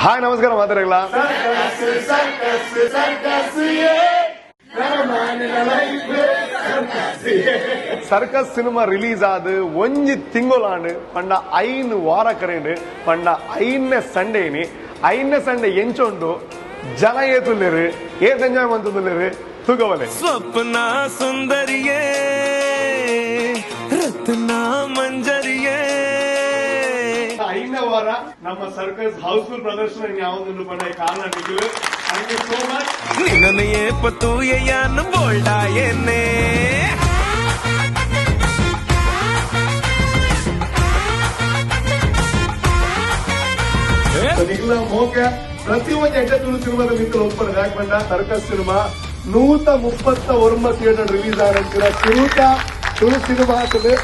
Hi, ನಮಸ್ಕಾರ ಮಾತಾಡಲ್ಲ. Circus cinema release ಆದ್ ಒಂಜಿ ತಿಂಗೊಲಾಂಡ್ ಪಂಡ 5 ವಾರ ಕರೆಂಡ್. ಪಂಡ ಐನೇ ಸಂಡೇನಿ. ಐನೇ ಸಂಡೆ ಎಂಚೊಂಡು, ಜನ ಏತುಲ್ಲೇರು, ಏತ್ ಎಂಜಾಯ್ ಮಂತುಲ್ಲೇರು ತೂಕವಲೆ. ಸ್ವಪ್ನ ಸುಂದರಿಯೇ, ರತ್ನ ಮಂಜರಿಯೇ. ಐದನೇ ವಾರ ನಮ್ಮ ಸರ್ಕಸ್ ಹೌಸ್ಫುಲ್ ಪ್ರದರ್ಶನ ಯಾವೊಂದು ಪಂಡ ಈ ಕಾರಣ Nikhil. Thank you so much. ನಿನ್ನನ್ನು ಏಪತ್ತು ಯಾನು ಬೋಲ್ಡಾಯೇನೆ. ನಿಖಿಲ ಮೋಕೆ ಪ್ರತಿ ಒಂದು ಎಡ್ಡೆ ತುಳು ಸಿನಿಮಾದ ಮಿತ್ರ ಒಪ್ಪಣ. ಯಾಕೆ ಪಂಡ ಸರ್ಕಸ್ ಸಿನಿಮಾ 139 ಥಿಯೇಟರ್ ರಿಲೀಸ್ ಆಗಿರ ತುಳುತ ತುಳು ಸಿನಿಮಾ ಆಗ್ತದೆ.